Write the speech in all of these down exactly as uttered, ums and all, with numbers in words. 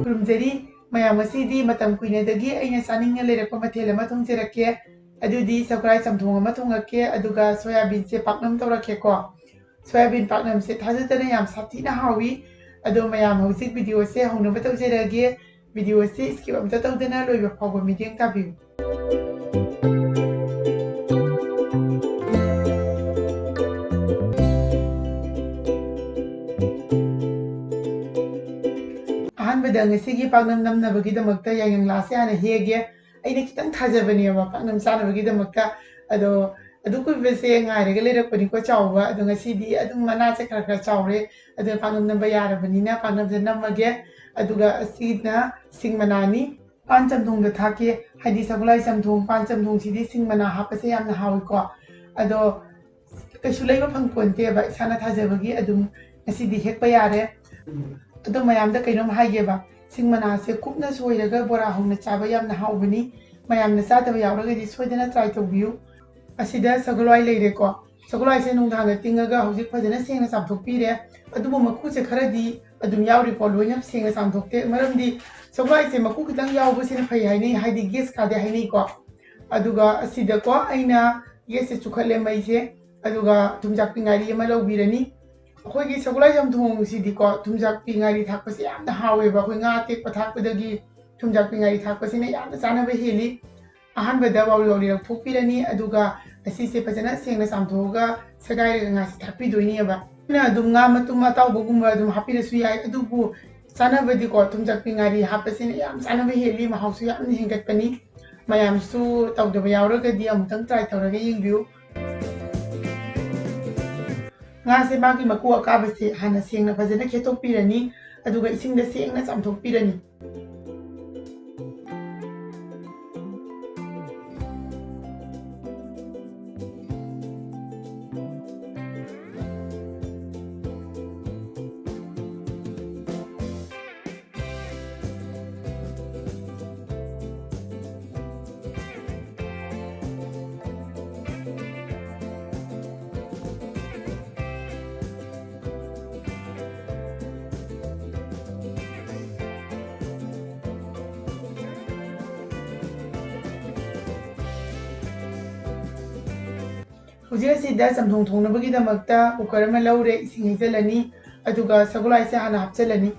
ꯈꯨꯔꯨꯝꯖꯔꯤ꯫ ꯃꯌꯥꯝ, ꯉꯁꯤꯗꯤ ꯃꯇꯝ ꯀꯨꯏꯅꯗꯒꯤ ꯑꯩꯅ ꯆꯥꯅꯤꯡꯅ ꯂꯩꯔꯛꯄ ꯃꯊꯦꯜ ꯑꯃ ꯊꯣꯡꯖꯔꯛꯀꯦ꯫ ꯑꯗꯨꯗꯤ ꯁꯒꯣꯜꯍꯋꯥꯏ ꯆꯝꯊꯣꯡ ꯑꯃ ꯊꯣꯡꯉꯛꯀꯦ, ꯑꯗꯨꯒ ꯁꯣꯌꯥꯕꯤꯟꯁꯦ ꯄꯥꯛꯅꯝ ꯇꯧꯔꯛꯀꯦꯀꯣ꯫ ꯁꯣꯌꯥꯕꯤꯟ ꯄꯥꯛꯅꯝꯁꯦ ꯊꯥꯖꯗꯅ ꯌꯥꯝ ꯁꯥꯊꯤꯅ ꯍꯥꯎꯏ꯫ ꯑꯗꯣ ꯃꯌꯥꯝ, ꯍꯧꯖꯤꯛ ꯚꯤꯗꯤꯑꯣꯁꯦ ꯍꯧꯅꯕ ꯇꯧꯖꯔꯒꯦ꯫ ꯚꯤꯗꯤꯑꯣꯁꯦ skip ꯑꯝꯇ ꯇꯧꯗꯅ ꯂꯣꯏꯕ ꯐꯥꯎꯕ ꯃꯤꯠꯌꯦꯡ ꯇꯥꯕꯤꯌꯨ꯫ ꯑꯍꯥꯟꯕꯗ ꯉꯁꯤꯒꯤ ꯄꯥꯛꯅꯝ ꯅꯝꯅꯕꯒꯤꯗꯃꯛꯇ ꯌꯥꯏꯉꯪꯂꯥꯁꯦ ꯍꯥꯟꯅ ꯍꯦꯛꯑꯒꯦ꯫ ꯑꯩꯅ ꯈꯤꯇꯪ ꯊꯥꯖꯕꯅꯦꯕ ꯄꯥꯛꯅꯝ ꯆꯥꯅꯕꯒꯤꯗꯃꯛꯇ꯫ ꯑꯗꯣ ꯑꯗꯨ ꯀꯨꯏꯕꯁꯦ ꯉꯥꯏꯔꯒ ꯂꯩꯔꯛꯄꯅꯤꯀꯣ ꯆꯥꯎꯕ꯫ ꯑꯗꯣ ꯉꯁꯤꯗꯤ ꯑꯗꯨꯝ ꯃꯅꯥꯁꯦ ꯈꯔ ꯈꯔ ꯆꯥꯎꯔꯦ꯫ ꯑꯗꯨꯅ ꯄꯥꯛꯅꯝ ꯅꯝꯕ ꯌꯥꯔꯕꯅꯤꯅ ꯄꯥꯛꯅꯝꯁꯦ ꯅꯝꯃꯒꯦ꯫ ꯑꯗꯨꯒ ꯑꯁꯤꯅ ꯁꯤꯡ ꯃꯅꯥꯅꯤ꯫ ꯄꯥꯟ ꯆꯝꯊꯣꯡꯗ ꯊꯥꯛꯀꯦ, ꯍꯥꯏꯗꯤ ꯁꯒꯣꯜꯍꯋꯥꯏ ꯆꯝꯊꯣꯡ, ꯄꯥꯟ ꯆꯝꯊꯣꯡꯁꯤꯗꯤ ꯁꯤꯡ ꯃꯅꯥ ꯍꯥꯞꯄꯁꯦ ꯌꯥꯝꯅ ꯍꯥꯎꯏꯀꯣ꯫ ꯑꯗꯣ ꯀꯩꯁꯨ ꯂꯩꯕ ꯐꯪꯄꯣꯟꯇꯦꯕ, ꯏꯁꯥꯅ ꯊꯥꯖꯕꯒꯤ ꯑꯗꯨꯝ ꯉꯁꯤꯗꯤ ꯍꯦꯛꯄ ꯌꯥꯔꯦ꯫ ꯑꯗꯣ ꯃꯌꯥꯝꯗ ꯀꯩꯅꯣꯝ ꯍꯥꯏꯒꯦꯕ, ꯁꯤꯡ ꯃꯅꯥꯁꯦ ꯀꯨꯞꯅ ꯁꯣꯏꯔꯒ ꯕꯣꯔꯥ ꯍꯧꯅ ꯆꯥꯕ ꯌꯥꯝꯅ ꯍꯥꯎꯕꯅꯤ꯫ ꯃꯌꯥꯝꯅ ꯆꯥꯗꯕ ꯌꯥꯎꯔꯒꯗꯤ ꯁꯣꯏꯗꯅ try ꯇꯧꯕꯤꯌꯨ꯫ ꯑꯁꯤꯗ ꯁꯒꯣꯜꯍꯋꯥꯏ ꯂꯩꯔꯦꯀꯣ꯫ ꯁꯒꯣꯜꯍꯋꯥꯏꯁꯦ ꯅꯨꯡꯗꯥꯡꯗ ꯇꯤꯡꯉꯒ ꯍꯧꯖꯤꯛ ꯐꯖꯅ ꯁꯦꯡꯅ ꯆꯥꯝꯊꯣꯛꯄꯤꯔꯦ꯫ ꯑꯗꯨꯕꯨ ꯃꯀꯨꯁꯦ ꯈꯔꯗꯤ ꯑꯗꯨꯝ ꯌꯥꯎꯔꯤꯀꯣ, ꯂꯣꯏꯅ ꯁꯦꯡꯅ ꯆꯥꯝꯊꯣꯛꯇꯦ꯫ ꯃꯔꯝꯗꯤ ꯁꯒꯣꯜꯍꯋꯥꯏꯁꯦ ꯃꯀꯨ ꯈꯤꯇꯪ ꯌꯥꯎꯕꯁꯤꯅ ꯐꯩ ꯍꯥꯏꯅꯩ, ꯍꯥꯏꯗꯤ gas ꯀꯥꯗꯦ ꯍꯥꯏꯅꯩꯀꯣ꯫ ꯑꯗꯨꯒ ꯑꯁꯤꯗꯀꯣ ꯑꯩꯅ gasꯁꯦ ꯆꯨꯈꯠꯂꯦ ꯃꯩꯁꯦ, ꯑꯗꯨꯒ ꯊꯨꯝꯖꯥꯛꯄꯤ ꯉꯥꯔꯤ ꯑꯃ ꯂꯧꯕꯤꯔꯅꯤ꯫ ꯑꯩꯈꯣꯏꯒꯤ ꯁꯒꯣꯜꯍꯋꯥꯏ ꯆꯝꯊꯣꯡꯁꯤꯗꯤꯀꯣ ꯊꯨꯝꯖꯥꯛꯄꯤ ꯉꯥꯔꯤ ꯊꯥꯛꯄꯁꯦ ꯌꯥꯝꯅ ꯍꯥꯎꯋꯦꯕ꯫ ꯑꯩꯈꯣꯏ ꯉꯥ ꯑꯇꯦꯛꯄ ꯊꯥꯛꯄꯗꯒꯤ ꯊꯨꯝꯖꯥꯛꯄꯤ ꯉꯥꯔꯤ ꯊꯥꯛꯄꯁꯤꯅ ꯌꯥꯝꯅ ꯆꯥꯅꯕ ꯍꯦꯜꯂꯤ꯫ ꯑꯍꯥꯟꯕꯗ ꯋꯥꯎꯔꯤ ꯋꯥꯎꯔꯤ ꯂꯧꯊꯣꯛꯄꯤꯔꯅꯤ, ꯑꯗꯨꯒ ꯑꯁꯤꯁꯦ ꯐꯖꯅ ꯁꯦꯡꯅ ꯆꯥꯝꯊꯣꯛꯑꯒ ꯁꯦꯒꯥꯏꯔꯒ ꯉꯥꯁꯦ ꯊꯥꯛꯄꯤꯗꯣꯏꯅꯦꯕ꯫ ꯑꯩꯈꯣꯏꯅ ꯑꯗꯨꯝ ꯉꯥ ꯃꯇꯨꯝ ꯑꯇꯥꯎꯕꯒꯨꯝꯕ ꯑꯗꯨꯝ ꯍꯥꯞꯄꯤꯔꯁꯨ ꯌꯥꯏ, ꯑꯗꯨꯕꯨ ꯆꯥꯅꯕꯗꯤꯀꯣ ꯊꯨꯝꯖꯥꯛꯄꯤ ꯉꯥꯔꯤ ꯍꯥꯞꯄꯁꯤꯅ ꯌꯥꯝ ꯆꯥꯅꯕ ꯍꯦꯜꯂꯤ, ꯃꯍꯥꯎꯁꯨ ꯌꯥꯝꯅ ꯍꯦꯟꯒꯠꯄꯅꯤ꯫ ꯃꯌꯥꯝꯁꯨ ꯇꯧꯗꯕ ꯌꯥꯎꯔꯒꯗꯤ ꯑꯃꯨꯛꯇꯪ try ꯇꯧꯔꯒ ꯌꯦꯡꯕꯤꯌꯨ꯫ ꯉꯥꯁꯦ ꯃꯥꯒꯤ ꯃꯀꯨ ꯑꯀꯥꯕꯁꯦ ꯍꯥꯟꯅ ꯁꯦꯡꯅ ꯐꯖꯅ ꯈꯦꯠꯇꯣꯛꯄꯤꯔꯅꯤ, ꯑꯗꯨꯒ ꯏꯁꯤꯡꯗ ꯁꯦꯡꯅ ꯆꯥꯝꯊꯣꯛꯄꯤꯔꯅꯤ꯫ ꯍꯧꯖꯤꯛ ꯑꯁꯤꯗ ꯆꯝꯊꯣꯡ ꯊꯣꯡꯅꯕꯒꯤꯗꯃꯛꯇ ꯀꯨꯀꯔ ꯑꯃ ꯂꯧꯔꯦ, ꯏꯁꯤꯡ ꯍꯩꯖꯤꯜꯂꯅꯤ, ꯑꯗꯨꯒ ꯁꯒꯣꯜꯍꯋꯥꯏꯁꯦ ꯍꯥꯟꯅ ꯍꯥꯞꯆꯤꯜꯂꯅꯤ꯫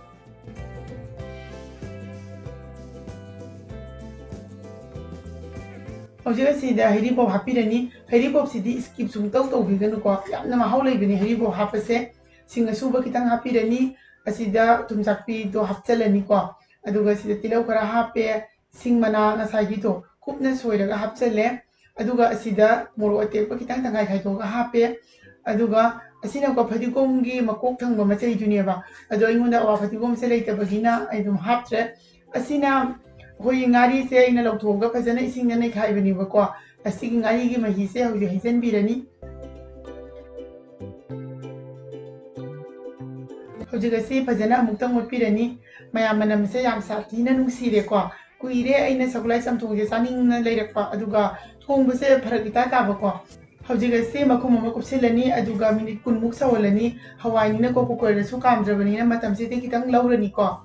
ꯍꯧꯖꯤꯛ ꯑꯁꯤꯗ ꯍꯩꯔꯤꯕꯣꯞ ꯍꯥꯞꯄꯤꯔꯅꯤ꯫ ꯍꯩꯔꯤꯕꯣꯞꯁꯤꯗꯤ skip ꯁꯨꯡꯇꯧ ꯇꯧꯕꯤꯒꯅꯨꯀꯣ, ꯌꯥꯝꯅ ꯃꯍꯥꯎ ꯂꯩꯕꯅꯤ ꯍꯩꯔꯤꯕꯣꯞ ꯍꯥꯞꯄꯁꯦ꯫ ꯁꯤꯡ ꯑꯁꯨꯕ ꯈꯤꯇꯪ ꯍꯥꯞꯄꯤꯔꯅꯤ꯫ ꯑꯁꯤꯗ ꯊꯨꯝ ꯆꯥꯛꯄꯤꯗꯣ ꯍꯥꯞꯆꯤꯜꯂꯅꯤꯀꯣ꯫ ꯑꯗꯨꯒ ꯁꯤꯗ ꯇꯤꯜꯍꯧ ꯈꯔ ꯍꯥꯞꯄꯦ, ꯁꯤꯡ ꯃꯅꯥ ꯉꯁꯥꯏꯒꯤꯗꯣ ꯀꯨꯞꯅ ꯁꯣꯏꯔꯒ ꯍꯥꯞꯆꯜꯂꯦ꯫ ꯑꯗꯨꯒ ꯑꯁꯤꯗ ꯃꯣꯔꯣꯛ ꯑꯇꯦꯛꯄ ꯈꯤꯇꯪ ꯇꯪꯈꯥꯏ ꯈꯥꯏꯗꯣꯛꯑꯒ ꯍꯥꯞꯄꯦ꯫ ꯑꯗꯨꯒ ꯑꯁꯤꯅꯀꯣ ꯐꯗꯤꯒꯣꯝꯒꯤ ꯃꯀꯣꯛ ꯊꯪꯕ ꯃꯆꯩꯗꯨꯅꯦꯕ꯫ ꯑꯗꯣ ꯑꯩꯉꯣꯟꯗ ꯑꯋꯥ ꯐꯗꯤꯒꯣꯝꯁꯦ ꯂꯩꯇꯕꯒꯤꯅ ꯑꯩ ꯑꯗꯨꯝ ꯍꯥꯞꯇ꯭ꯔꯦ꯫ ꯑꯁꯤꯅ ꯑꯩꯈꯣꯏꯒꯤ ꯉꯥꯔꯤꯁꯦ ꯑꯩꯅ ꯂꯧꯊꯣꯛꯑꯒ ꯐꯖꯅ ꯏꯁꯤꯡꯗ ꯅꯩꯈꯥꯏꯕꯅꯦꯕꯀꯣ꯫ ꯑꯁꯤꯒꯤ ꯉꯥꯔꯤꯒꯤ ꯃꯍꯤꯁꯦ ꯍꯧꯖꯤꯛ ꯍꯩꯖꯤꯟꯕꯤꯔꯅꯤ꯫ ꯍꯧꯖꯤꯛ ꯑꯁꯤ ꯐꯖꯅ ꯑꯃꯨꯛꯇꯪ ꯑꯣꯠꯄꯤꯔꯅꯤ꯫ ꯃꯌꯥꯝ, ꯃꯅꯝꯁꯦ ꯌꯥꯝ ꯁꯥꯊꯤꯅ ꯅꯨꯡꯁꯤꯔꯦꯀꯣ꯫ ꯀꯨꯏꯔꯦ ꯑꯩꯅ ꯁꯒꯣꯜꯍꯋꯥꯏ ꯆꯝꯊꯣꯡꯁꯦ ꯆꯥꯅꯤꯡꯅ ꯂꯩꯔꯛꯄ, ꯑꯗꯨꯒ ꯊꯣꯡꯕꯁꯦ ꯐꯔꯛ ꯏꯇꯥ ꯇꯥꯕꯀꯣ꯫ ꯍꯧꯖꯤꯛ ꯑꯁꯤ ꯃꯈꯨꯝ ꯑꯃ ꯀꯨꯞꯁꯤꯜꯂꯅꯤ, ꯑꯗꯨꯒ ꯃꯤꯅꯤꯠ ꯀꯨꯟꯃꯨꯛ ꯁꯧꯍꯜꯂꯅꯤ꯫ ꯍꯋꯥꯏꯅꯤꯅꯀꯣ, ꯀꯨꯀꯔꯗꯁꯨ ꯀꯥꯝꯗ꯭ꯔꯕꯅꯤꯅ ꯃꯇꯝꯁꯤꯗꯤ ꯈꯤꯇꯪ ꯂꯧꯔꯅꯤꯀꯣ꯫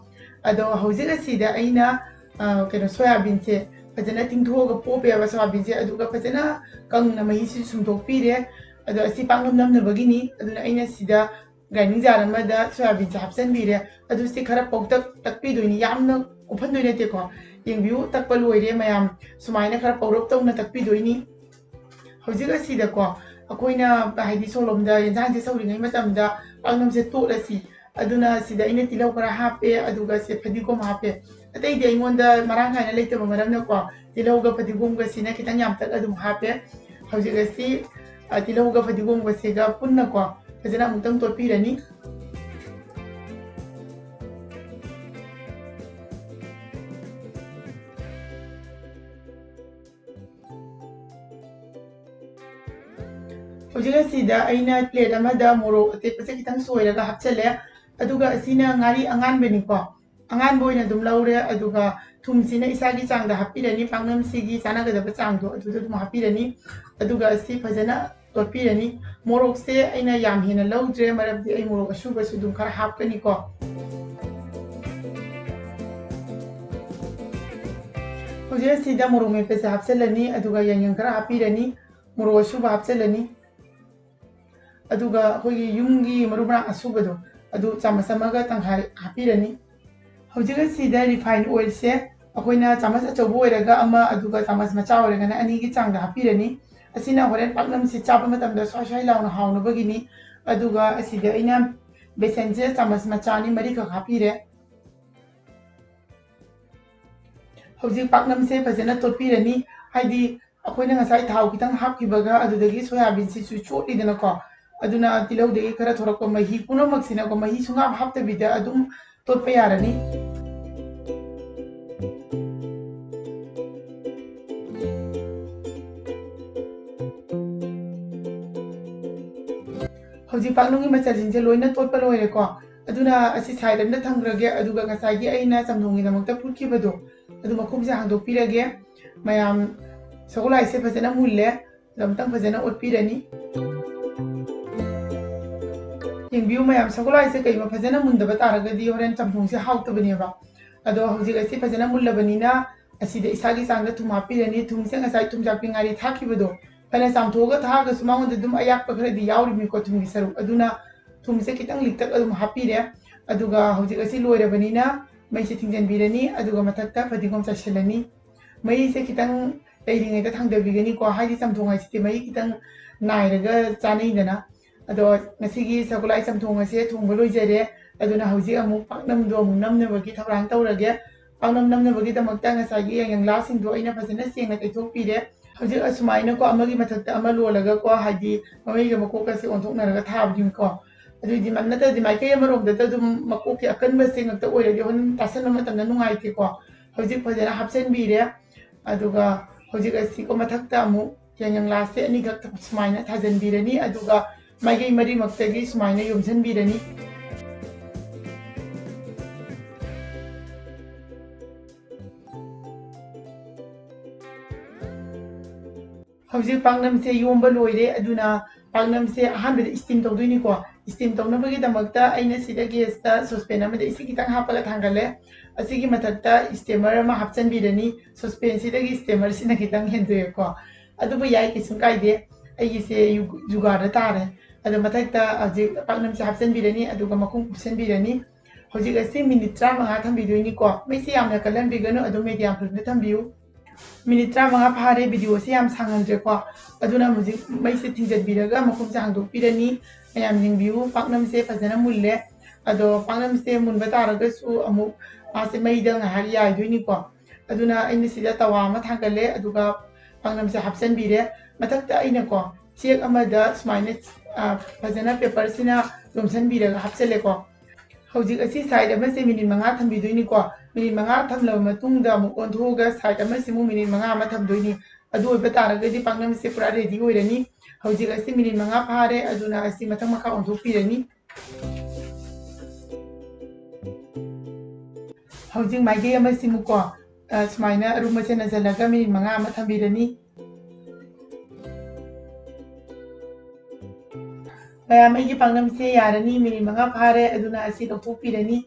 ꯑꯗꯣ ꯍꯧꯖꯤꯛ ꯑꯁꯤꯗ ꯑꯩꯅ, ꯑ, ꯀꯩꯅꯣ, ꯁꯣꯌꯥꯕꯤꯟꯁꯦ ꯐꯖꯅ ꯇꯤꯡꯊꯣꯛꯑꯒ ꯄꯣꯞꯄꯦꯕ ꯁꯣꯌꯥꯕꯤꯟꯁꯦ, ꯑꯗꯨꯒ ꯐꯖꯅ ꯀꯪꯅ ꯃꯍꯤꯁꯤ ꯁꯨꯝꯗꯣꯛꯄꯤꯔꯦ꯫ ꯑꯗꯣ ꯑꯁꯤ ꯄꯥꯛꯅꯝ ꯅꯝꯅꯕꯒꯤꯅꯤ, ꯑꯗꯨꯅ ꯑꯩꯅ ꯁꯤꯗ grinder jar ꯑꯃꯗ ꯁꯣꯌꯥꯕꯤꯟꯁꯦ ꯍꯥꯞꯆꯤꯟꯕꯤꯔꯦ꯫ ꯑꯗꯨ ꯁꯤ ꯈꯔ ꯄꯧꯇꯛ ꯇꯛꯄꯤꯗꯣꯏꯅꯤ, ꯌꯥꯝꯅ ꯀꯨꯞꯍꯟꯗꯣꯏ ꯅꯠꯇꯦꯀꯣ꯫ ꯌꯦꯡꯕꯤꯌꯨ, ꯇꯛꯄ ꯂꯣꯏꯔꯦ ꯃꯌꯥꯝ, ꯁꯨꯃꯥꯏꯅ ꯈꯔ ꯄꯧꯔꯞ ꯇꯧꯅ ꯇꯛꯄꯤꯗꯣꯏꯅꯤ꯫ ꯍꯧꯖꯤꯛ ꯑꯁꯤꯗꯀꯣ ꯑꯩꯈꯣꯏꯅ, ꯍꯥꯏꯗꯤ, ꯁꯣꯂꯣꯝꯗ ꯌꯦꯟꯁꯥꯡꯁꯦ ꯁꯧꯔꯤꯉꯩ ꯃꯇꯝꯗ ꯄꯥꯛꯅꯝꯁꯦ ꯇꯣꯠꯂꯁꯤ꯫ ꯑꯗꯨꯅ ꯁꯤꯗ ꯑꯩꯅ ꯇꯤꯜꯍꯧ ꯈꯔ ꯍꯥꯞꯄꯦ, ꯑꯗꯨꯒ ꯁꯤ ꯐꯗꯤꯒꯣꯝ ꯍꯥꯞꯄꯦ꯫ ꯑꯇꯩꯗꯤ ꯑꯩꯉꯣꯟꯗ ꯃꯔꯥꯡ ꯀꯥꯏꯅ ꯂꯩꯇꯕ ꯃꯔꯝꯅꯀꯣ, ꯇꯤꯜꯍꯧꯒ ꯐꯗꯤꯒꯣꯝꯒꯁꯤꯅ ꯈꯤꯇꯪ ꯌꯥꯝꯇꯛ ꯑꯗꯨꯝ ꯍꯥꯞꯄꯦ꯫ ꯍꯧꯖꯤꯛ ꯑꯁꯤ, ꯑ, ꯇꯤꯜꯍꯧꯒ ꯐꯗꯤꯒꯣꯝꯒꯁꯤꯒ ꯄꯨꯟꯅꯀꯣ ꯐꯖꯅ ꯑꯃꯨꯛꯇꯪ ꯇꯣꯠꯄꯤꯔꯅꯤ꯫ ꯍꯧꯖꯤꯛ ꯑꯁꯤꯗ ꯑꯩꯅ plate ꯑꯃꯗ ꯃꯣꯔꯣꯛ ꯑꯇꯦꯛꯄꯁꯦ ꯈꯤꯇꯪ ꯁꯣꯏꯔꯒ ꯍꯥꯞꯆꯜꯂꯦ꯫ ꯑꯗꯨꯒ ꯑꯁꯤꯅ ꯉꯥꯔꯤ ꯑꯉꯥꯟꯕꯅꯤꯀꯣ, ꯑꯉꯥꯟꯕ ꯑꯣꯏꯅ ꯑꯗꯨꯝ ꯂꯧꯔꯦ꯫ ꯑꯗꯨꯒ ꯊꯨꯝꯁꯤꯅ ꯏꯁꯥꯒꯤ ꯆꯥꯡꯗ ꯍꯥꯞꯄꯤꯔꯅꯤ, ꯄꯥꯛꯅꯝꯁꯤꯒꯤ ꯆꯥꯟꯅꯒꯗꯕ ꯆꯥꯡꯗꯣ ꯑꯗꯨꯗ ꯑꯗꯨꯝ ꯍꯥꯞꯄꯤꯔꯅꯤ꯫ ꯑꯗꯨꯒ ꯑꯁꯤ ꯐꯖꯅ ꯇꯣꯠꯄꯤꯔꯅꯤ꯫ ꯃꯣꯔꯣꯛꯁꯦ ꯑꯩꯅ ꯌꯥꯝ ꯍꯦꯟꯅ ꯂꯧꯗ꯭ꯔꯦ, ꯃꯔꯝꯗꯤ ꯑꯩ ꯃꯣꯔꯣꯛ ꯑꯁꯨꯕꯁꯨ ꯑꯗꯨꯝ ꯈꯔ ꯍꯥꯞꯀꯅꯤꯀꯣ꯫ ꯍꯧꯖꯤꯛ ꯑꯁꯤꯗ ꯃꯣꯔꯣꯛ ꯃꯦꯠꯄꯁꯦ ꯍꯥꯞꯆꯤꯜꯂꯅꯤ, ꯑꯗꯨꯒ ꯌꯥꯏꯉꯪ ꯈꯔ ꯍꯥꯞꯄꯤꯔꯅꯤ, ꯃꯣꯔꯣꯛ ꯑꯁꯨꯕ ꯍꯥꯞꯆꯤꯜꯂꯅꯤ꯫ ꯑꯗꯨꯒ ꯑꯩꯈꯣꯏꯒꯤ ꯌꯨꯝꯒꯤ ꯃꯔꯨ ꯃꯔꯥꯡ ꯑꯁꯨꯕꯗꯣ, ꯑꯗꯨ ꯆꯥꯃꯁ ꯑꯃꯒ ꯇꯪꯈꯥꯏ ꯍꯥꯞꯄꯤꯔꯅꯤ꯫ ꯍꯧꯖꯤꯛ ꯑꯁꯤꯗ ꯔꯤꯐꯥꯏꯟ ꯑꯣꯏꯜꯁꯦ ꯑꯩꯈꯣꯏꯅ ꯆꯥꯃꯁ ꯑꯆꯧꯕ ꯑꯣꯏꯔꯒ ꯑꯃ, ꯑꯗꯨꯒ ꯆꯥꯃꯁ ꯃꯆꯥ ꯑꯣꯏꯔꯒꯅ ꯑꯅꯤꯒꯤ ꯆꯥꯡꯗ ꯍꯥꯞꯄꯤꯔꯅꯤ꯫ ꯑꯁꯤꯅ ꯍꯣꯔꯦꯟ ꯄꯥꯛꯅꯝꯁꯤ ꯆꯥꯕ ꯃꯇꯝꯗ ꯁ꯭ꯋꯥꯏ ꯁ꯭ꯋꯥꯏ ꯂꯥꯎꯅ ꯍꯥꯎꯅꯕꯒꯤꯅꯤ꯫ ꯑꯗꯨꯒ ꯑꯁꯤꯗ ꯑꯩꯅ ꯕꯦꯁꯟꯁꯦ ꯆꯥꯃꯁ ꯃꯆꯥ ꯑꯅꯤ ꯃꯔꯤꯈꯛ ꯍꯥꯞꯄꯤꯔꯦ꯫ ꯍꯧꯖꯤꯛ ꯄꯥꯛꯅꯝꯁꯦ ꯐꯖꯅ ꯇꯣꯠꯄꯤꯔꯅꯤ꯫ ꯍꯥꯏꯗꯤ ꯑꯩꯈꯣꯏꯅ ꯉꯁꯥꯏ ꯊꯥꯎ ꯈꯤꯇꯪ ꯍꯥꯞꯈꯤꯕꯒ ꯑꯗꯨꯗꯒꯤ ꯁꯣꯌꯥꯕꯤꯟꯁꯤꯁꯨ ꯆꯣꯠꯂꯤꯗꯅꯀꯣ꯫ ꯑꯗꯨꯅ ꯇꯤꯜꯍꯧꯗꯒꯤ ꯈꯔ ꯊꯣꯔꯛꯄ ꯃꯍꯤ ꯄꯨꯝꯅꯃꯛꯁꯤꯅꯀꯣ, ꯃꯍꯤ ꯁꯨꯡꯍꯥꯞ ꯍꯥꯞꯇꯕꯤꯗ ꯑꯗꯨꯝ ꯇꯣꯠꯄ ꯌꯥꯔꯅꯤ꯫ ꯍꯧꯖꯤꯛ ꯄꯥꯛꯅꯝꯒꯤ ꯃꯆꯜꯁꯤꯡꯁꯦ ꯂꯣꯏꯅ ꯇꯣꯠꯄ ꯂꯣꯏꯔꯦꯀꯣ꯫ ꯑꯗꯨꯅ ꯑꯁꯤ ꯁꯥꯏꯠ ꯑꯃꯗ ꯊꯝꯈ꯭ꯔꯒꯦ꯫ ꯑꯗꯨꯒ ꯉꯁꯥꯏꯒꯤ ꯑꯩꯅ ꯆꯝꯊꯣꯡꯒꯤꯗꯃꯛꯇ ꯐꯨꯠꯈꯤꯕꯗꯣ, ꯑꯗꯨ ꯃꯈꯨꯝꯁꯦ ꯍꯥꯡꯗꯣꯛꯄꯤꯔꯒꯦ꯫ ꯃꯌꯥꯝ, ꯁꯒꯣꯜꯍꯋꯥꯏꯁꯦ ꯐꯖꯅ ꯃꯨꯜꯂꯦ꯫ ꯑꯗꯣ ꯑꯃꯨꯛꯇꯪ ꯐꯖꯅ ꯑꯣꯠꯄꯤꯔꯅꯤ꯫ ꯌꯦꯡꯕꯤꯌꯨ ꯃꯌꯥꯝ, ꯁꯒꯣꯜꯍꯋꯥꯏꯁꯦ ꯀꯩꯒꯨꯝꯕ ꯐꯖꯅ ꯃꯨꯟꯗꯕ ꯇꯥꯔꯒꯗꯤ ꯍꯣꯔꯦꯟ ꯆꯝꯊꯣꯡꯁꯦ ꯍꯥꯎꯇꯕꯅꯦꯕ꯫ ꯑꯗꯣ ꯍꯧꯖꯤꯛ ꯑꯁꯤ ꯐꯖꯅ ꯃꯨꯜꯂꯕꯅꯤꯅ ꯑꯁꯤꯗ ꯏꯁꯥꯒꯤ ꯆꯥꯡꯗ ꯊꯨꯝ ꯍꯥꯞꯄꯤꯔꯅꯤ꯫ ꯊꯨꯝꯁꯦ ꯉꯁꯥꯏ ꯊꯨꯝꯖꯥꯛꯄꯤ ꯉꯥꯔꯤ ꯊꯥꯛꯈꯤꯕꯗꯣ, ꯐꯅ ꯆꯥꯝꯊꯣꯛꯑꯒ ꯊꯥꯛꯑꯒꯁꯨ ꯃꯉꯣꯟꯗ ꯑꯗꯨꯝ ꯑꯌꯥꯛꯄ ꯈꯔꯗꯤ ꯌꯥꯎꯔꯤꯕꯅꯤꯀꯣ, ꯊꯨꯝꯒꯤ ꯁꯔꯨꯛ꯫ ꯑꯗꯨꯅ ꯊꯨꯝꯁꯦ ꯈꯤꯇꯪ ꯂꯤꯛꯇꯛ ꯑꯗꯨꯝ ꯍꯥꯞꯄꯤꯔꯦ꯫ ꯑꯗꯨꯒ ꯍꯧꯖꯤꯛ ꯑꯁꯤ ꯂꯣꯏꯔꯕꯅꯤꯅ ꯃꯩꯁꯦ ꯊꯤꯡꯖꯤꯟꯕꯤꯔꯅꯤ꯫ ꯑꯗꯨꯒ ꯃꯊꯛꯇ ꯐꯗꯤꯒꯣꯝ ꯆꯥꯏꯁꯤꯜꯂꯅꯤ꯫ ꯃꯩꯁꯦ ꯈꯤꯇꯪ ꯂꯩꯔꯤꯉꯩꯗ ꯊꯥꯡꯗꯕꯤꯒꯅꯤꯀꯣ, ꯍꯥꯏꯗꯤ ꯆꯝꯊꯣꯡ ꯍꯥꯏꯁꯤꯗꯤ ꯃꯩ ꯈꯤꯇꯪ ꯅꯥꯏꯔꯒ ꯆꯥꯅꯩꯗꯅ꯫ ꯑꯗꯣ ꯉꯁꯤꯒꯤ ꯁꯒꯣꯜꯍꯋꯥꯏ ꯆꯝꯊꯣꯡ ꯑꯁꯦ ꯊꯣꯡꯕ ꯂꯣꯏꯖꯔꯦ꯫ ꯑꯗꯨꯅ ꯍꯧꯖꯤꯛ ꯑꯃꯨꯛ ꯄꯥꯛꯅꯝꯗꯣ ꯑꯃꯨꯛ ꯅꯝꯅꯕꯒꯤ ꯊꯧꯔꯥꯡ ꯇꯧꯔꯒꯦ꯫ ꯄꯥꯛꯅꯝ ꯅꯝꯅꯕꯒꯤꯗꯃꯛꯇ ꯉꯁꯥꯏꯒꯤ ꯌꯥꯏꯉꯪꯂꯥꯁꯤꯡꯗꯣ ꯑꯩꯅ ꯐꯖꯅ ꯁꯦꯡꯅ ꯇꯩꯊꯣꯛꯄꯤꯔꯦ꯫ ꯍꯧꯖꯤꯛ ꯑꯁꯨꯃꯥꯏꯅꯀꯣ, ꯑꯃꯒꯤ ꯃꯊꯛꯇ ꯑꯃ ꯂꯣꯜꯂꯒꯀꯣ, ꯍꯥꯏꯗꯤ ꯃꯃꯩꯒ ꯃꯀꯣꯛꯀꯁꯦ ꯑꯣꯟꯊꯣꯛꯅꯔꯒ ꯊꯥꯕꯅꯤꯀꯣ꯫ ꯑꯗꯨꯏꯗꯤ ꯃ-, ꯅꯠꯇ꯭ꯔꯗꯤ ꯃꯥꯏꯀꯩ ꯑꯃꯔꯣꯝꯗꯇ ꯑꯗꯨꯝ ꯃꯀꯣꯛꯀꯤ ꯑꯀꯟꯕꯁꯦ ꯉꯛꯇ ꯑꯣꯏꯔꯗꯤ ꯍꯣꯔꯦꯟ ꯇꯥꯁꯟꯕ ꯃꯇꯝꯗ ꯅꯨꯡꯉꯥꯏꯇꯦꯀꯣ꯫ ꯍꯧꯖꯤꯛ ꯐꯖꯅ ꯍꯥꯞꯆꯤꯟꯕꯤꯔꯦ꯫ ꯑꯗꯨꯒ ꯍꯧꯖꯤꯛ ꯑꯁꯤꯀꯣ, ꯃꯊꯛꯇ ꯑꯃꯨꯛ ꯌꯥꯏꯉꯪꯂꯥꯁꯦ ꯑꯅꯤꯈꯛ ꯁꯨꯃꯥꯏꯅ ꯊꯥꯖꯤꯟꯕꯤꯔꯅꯤ꯫ ꯑꯗꯨꯒ ꯃꯥꯏꯀꯩ ꯃꯔꯤꯃꯛꯇꯒꯤ ꯁꯨꯃꯥꯏꯅ ꯌꯣꯝꯁꯤꯟꯕꯤꯔꯅꯤ꯫ ꯍꯧꯖꯤꯛ ꯄꯥꯛꯅꯝꯁꯦ ꯌꯣꯝꯕ ꯂꯣꯏꯔꯦ꯫ ꯑꯗꯨꯅ ꯄꯥꯛꯅꯝꯁꯦ ꯑꯍꯥꯟꯕꯗ steam ꯇꯧꯗꯣꯏꯅꯤꯀꯣ꯫ Steam ꯇꯧꯅꯕꯒꯤꯗꯃꯛꯇ ꯑꯩꯅ ꯁꯤꯗ gas ꯇ saucepan ꯑꯃꯗ ꯏꯁꯤꯡ ꯈꯤꯇꯪ ꯍꯥꯞꯄꯒ ꯊꯥꯡꯒꯠꯂꯦ꯫ ꯑꯁꯤꯒꯤ ꯃꯊꯛꯇ steamer ꯑꯃ ꯍꯥꯞꯆꯤꯟꯕꯤꯔꯅꯤ꯫ Saucepan ꯁꯤꯗꯒꯤ steamer ꯁꯤꯅ ꯈꯤꯇꯪ ꯍꯦꯟꯗꯣꯛꯑꯦꯀꯣ꯫ ꯑꯗꯨꯕꯨ ꯌꯥꯏ, ꯀꯩꯁꯨꯝ ꯀꯥꯏꯗꯦ꯫ ꯑꯩꯒꯤꯁꯦ ꯌꯨ-, ꯖꯨꯒꯥꯗ ꯇꯥꯔꯦ꯫ ꯑꯗꯣ ꯃꯊꯛꯇ ꯍꯧꯖꯤꯛ ꯄꯥꯛꯅꯝꯁꯦ ꯍꯥꯞꯆꯤꯟꯕꯤꯔꯅꯤ, ꯑꯗꯨꯒ ꯃꯈꯨꯝ ꯀꯨꯞꯁꯟꯕꯤꯔꯅꯤ꯫ ꯍꯧꯖꯤꯛ ꯑꯁꯤ ꯃꯤꯅꯤꯠ ꯇꯔꯥꯃꯉꯥ ꯊꯝꯕꯤꯗꯣꯏꯅꯤꯀꯣ꯫ ꯃꯩꯁꯦ ꯌꯥꯝꯅ ꯀꯜꯍꯟꯕꯤꯒꯅꯨ, ꯑꯗꯨꯝ ꯃꯦꯗꯤꯌꯝ ꯐ꯭ꯂꯦꯝꯗ ꯊꯝꯕꯤꯌꯨ꯫ ꯃꯤꯅꯤꯠ ꯇꯔꯥꯃꯉꯥ ꯐꯥꯔꯦ, ꯚꯤꯗꯤꯑꯣꯁꯦ ꯌꯥꯝ ꯁꯥꯡꯍꯟꯗ꯭ꯔꯦꯀꯣ꯫ ꯑꯗꯨꯅ ꯍꯧꯖꯤꯛ ꯃꯩꯁꯦ ꯊꯤꯡꯖꯤꯟꯕꯤꯔꯒ ꯃꯈꯨꯝꯁꯦ ꯍꯥꯡꯗꯣꯛꯄꯤꯔꯅꯤ꯫ ꯃꯌꯥꯝ ꯌꯦꯡꯕꯤꯌꯨ, ꯄꯥꯛꯅꯝꯁꯦ ꯐꯖꯅ ꯃꯨꯜꯂꯦ꯫ ꯑꯗꯣ ꯄꯥꯛꯅꯝꯁꯦ ꯃꯨꯟꯕ ꯇꯥꯔꯒꯁꯨ ꯑꯃꯨꯛ ꯃꯥꯁꯦ ꯃꯩꯗ ꯉꯥꯏꯍꯥꯛ ꯌꯥꯏꯗꯣꯏꯅꯤꯀꯣ꯫ ꯑꯗꯨꯅ ꯑꯩꯅ ꯁꯤꯗ ꯇꯋꯥ ꯑꯃ ꯊꯥꯡꯒꯠꯂꯦ, ꯑꯗꯨꯒ ꯄꯥꯛꯅꯝꯁꯦ ꯍꯥꯞꯆꯤꯟꯕꯤꯔꯦ꯫ ꯃꯊꯛꯇ ꯑꯩꯅꯀꯣ ꯆꯦꯛ ꯑꯃꯗ ꯁꯨꯃꯥꯏꯅ, ꯑ, ꯐꯖꯅ ꯄꯦꯄꯔꯁꯤꯅ ꯌꯣꯝꯁꯤꯟꯕꯤꯔꯒ ꯍꯥꯞꯆꯤꯜꯂꯦꯀꯣ꯫ ꯍꯧꯖꯤꯛ ꯑꯁꯤ ꯁꯥꯏꯠ ꯑꯃꯁꯦ ꯃꯤꯅꯤꯠ ꯃꯉꯥ ꯊꯝꯕꯤꯗꯣꯏꯅꯤꯀꯣ꯫ ꯃꯤꯅꯤꯠ ꯃꯉꯥ ꯊꯝꯂꯕ ꯃꯇꯨꯡꯗ ꯑꯃꯨꯛ ꯑꯣꯟꯊꯣꯛꯑꯒ ꯁꯥꯏꯠ ꯑꯃꯁꯤꯃꯨꯛ ꯃꯤꯅꯤꯠ ꯃꯉꯥ ꯑꯃ ꯊꯝꯗꯣꯏꯅꯤ꯫ ꯑꯗꯨ ꯑꯣꯏꯕ ꯇꯥꯔꯒꯗꯤ ꯄꯥꯛꯅꯝꯁꯦ ꯄꯨꯔꯥ ꯔꯦꯗꯤ ꯑꯣꯏꯔꯅꯤ꯫ ꯍꯧꯖꯤꯛ ꯑꯁꯤ ꯃꯤꯅꯤꯠ ꯃꯉꯥ ꯐꯥꯔꯦ, ꯑꯗꯨꯅ ꯑꯁꯤ ꯃꯊꯪ ꯃꯈꯥ ꯑꯣꯟꯊꯣꯛꯄꯤꯔꯅꯤ꯫ ꯍꯧꯖꯤꯛ ꯃꯥꯏꯀꯩ ꯑꯃꯁꯤꯃꯨꯛꯀꯣ, ꯑ, ꯁꯨꯃꯥꯏꯅ ꯑꯔꯨꯝꯕꯁꯦ ꯅꯟꯁꯤꯜꯂꯒ ꯃꯤꯅꯤꯠ ꯃꯉꯥ ꯑꯃ ꯊꯝꯕꯤꯔꯅꯤ꯫ ꯃꯌꯥꯝ, ꯑꯩꯒꯤ ꯄꯥꯛꯅꯝꯁꯦ ꯌꯥꯔꯅꯤ, ꯃꯤꯅꯤꯠ ꯃꯉꯥ ꯐꯥꯔꯦ, ꯑꯗꯨꯅ ꯑꯁꯤ ꯂꯧꯊꯣꯛꯄꯤꯔꯅꯤ꯫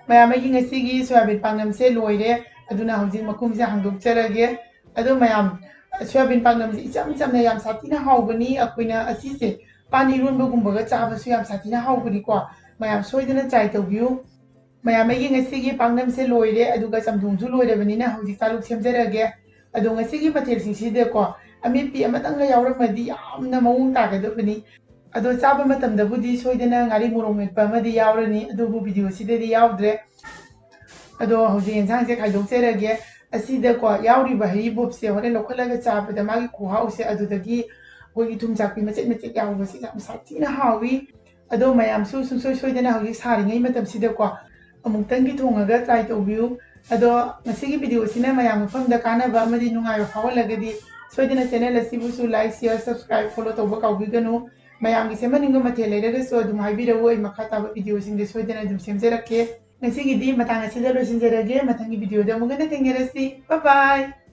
ꯃꯌꯥꯝ, ꯑꯩꯒꯤ ꯉꯁꯤꯒꯤ ꯁꯣꯌꯥꯕꯤꯟ ꯄꯥꯛꯅꯝꯁꯦ ꯂꯣꯏꯔꯦ, ꯑꯗꯨꯅ ꯍꯧꯖꯤꯛ ꯃꯈꯨꯝꯁꯦ ꯍꯥꯡꯗꯣꯛꯆꯔꯒꯦ꯫ ꯑꯗꯣ ꯃꯌꯥꯝ, ꯁꯣꯌꯥꯕꯤꯟ ꯄꯥꯛꯅꯝꯁꯦ ꯏꯆꯝ ꯆꯝꯅ ꯌꯥꯝ ꯁꯥꯊꯤꯅ ꯍꯥꯎꯕꯅꯤ꯫ ꯑꯩꯈꯣꯏꯅ ꯑꯁꯤꯁꯦ ꯄꯥꯟ ꯏꯔꯣꯟꯕꯒꯨꯝꯕꯒ ꯆꯥꯕꯁꯨ ꯌꯥꯝ ꯁꯥꯊꯤꯅ ꯍꯥꯎꯕꯅꯤꯀꯣ꯫ ꯃꯌꯥꯝ ꯁꯣꯏꯗꯅ try ꯇꯧꯕꯤꯌꯨ꯫ ꯃꯌꯥꯝ, ꯑꯩꯒꯤ ꯉꯁꯤꯒꯤ ꯄꯥꯛꯅꯝꯁꯦ ꯂꯣꯏꯔꯦ, ꯑꯗꯨꯒ ꯆꯝꯊꯣꯡꯁꯨ ꯂꯣꯏꯔꯕꯅꯤꯅ ꯍꯧꯖꯤꯛ ꯆꯥꯂꯨꯛ ꯁꯦꯝꯖꯔꯒꯦ꯫ ꯑꯗꯣ ꯉꯁꯤꯒꯤ ꯃꯊꯦꯜꯁꯤꯡꯁꯤꯗꯀꯣ ꯑꯃꯦꯠꯄꯤ ꯑꯃꯇꯪꯒ ꯌꯥꯎꯔꯝꯃꯗꯤ ꯌꯥꯝꯅ ꯃꯑꯣꯡ ꯇꯥꯒꯗꯕꯅꯤ꯫ ꯑꯗꯣ ꯆꯥꯕ ꯃꯇꯝꯗꯕꯨꯗꯤ ꯁꯣꯏꯗꯅ ꯉꯥꯔꯤ ꯃꯣꯔꯣꯛ ꯃꯦꯠꯄ ꯑꯃꯗꯤ ꯌꯥꯎꯔꯅꯤ, ꯑꯗꯨꯕꯨ ꯚꯤꯗꯤꯑꯣꯁꯤꯗꯗꯤ ꯌꯥꯎꯗ꯭ꯔꯦ꯫ ꯑꯗꯣ ꯍꯧꯖꯤꯛ ꯌꯦꯟꯁꯥꯡꯁꯦ ꯈꯥꯏꯗꯣꯛꯆꯔꯒꯦ꯫ ꯑꯁꯤꯗꯀꯣ ꯌꯥꯎꯔꯤꯕ ꯍꯩꯔꯤꯕꯣꯞꯁꯦ ꯍꯣꯔꯦꯟ ꯂꯧꯈꯠꯂꯒ ꯆꯥꯕꯗ ꯃꯥꯒꯤ ꯈꯨꯍꯥꯎꯁꯦ ꯑꯗꯨꯗꯒꯤ ꯑꯩꯈꯣꯏꯒꯤ ꯊꯨꯝ ꯆꯥꯛꯄꯤ ꯃꯆꯦꯠ ꯃꯆꯦꯠ ꯌꯥꯎꯕꯁꯦ ꯌꯥꯝ ꯁꯥꯊꯤꯅ ꯍꯥꯎꯏ꯫ ꯑꯗꯣ ꯃꯌꯥꯝꯁꯨ ꯁꯨꯡꯁꯣꯏ ꯁꯣꯏꯗꯅ ꯍꯧꯖꯤꯛ ꯁꯥꯔꯤꯉꯩ ꯃꯇꯝꯁꯤꯗꯀꯣ ꯑꯃꯨꯛꯇꯪꯗꯤ ꯊꯣꯡꯉꯒ try ꯇꯧꯕꯤꯌꯨ꯫ ꯑꯗꯣ ꯉꯁꯤꯒꯤ ꯚꯤꯗꯤꯑꯣꯁꯤꯅ ꯃꯌꯥꯝ ꯃꯐꯝꯗ ꯀꯥꯟꯅꯕ ꯑꯃꯗꯤ ꯅꯨꯡꯉꯥꯏꯕ ꯐꯥꯎꯍꯜꯂꯒꯗꯤ ꯁꯣꯏꯗꯅ channel ꯑꯁꯤꯕꯨꯁꯨ like, share, subscribe, follow ꯇꯧꯕ ꯀꯥꯎꯕꯤꯒꯅꯨ꯫ ꯃꯌꯥꯝꯒꯤ ꯁꯦꯝꯍꯟꯅꯤꯡꯕ ꯃꯊꯦꯜ ꯂꯩꯔꯒꯁꯨ ꯑꯗꯨꯝ ꯍꯥꯏꯕꯤꯔꯛꯎ, ꯑꯩ ꯃꯈꯥ ꯇꯥꯕ ꯚꯤꯗꯤꯑꯣꯁꯤꯡꯗ ꯁꯣꯏꯗꯅ ꯑꯗꯨꯝ ꯁꯦꯝꯖꯔꯛꯀꯦ꯫ ꯉꯁꯤꯒꯤꯗꯤ ꯃꯇꯥꯡ ꯑꯁꯤꯗ ꯂꯣꯏꯁꯤꯟꯖꯔꯒꯦ꯫ ꯃꯊꯪꯒꯤ ꯚꯤꯗꯤꯑꯣꯗ ꯑꯃꯨꯛ ꯍꯟꯅ ꯊꯦꯡꯅꯔꯁꯤ꯫ Bye bye!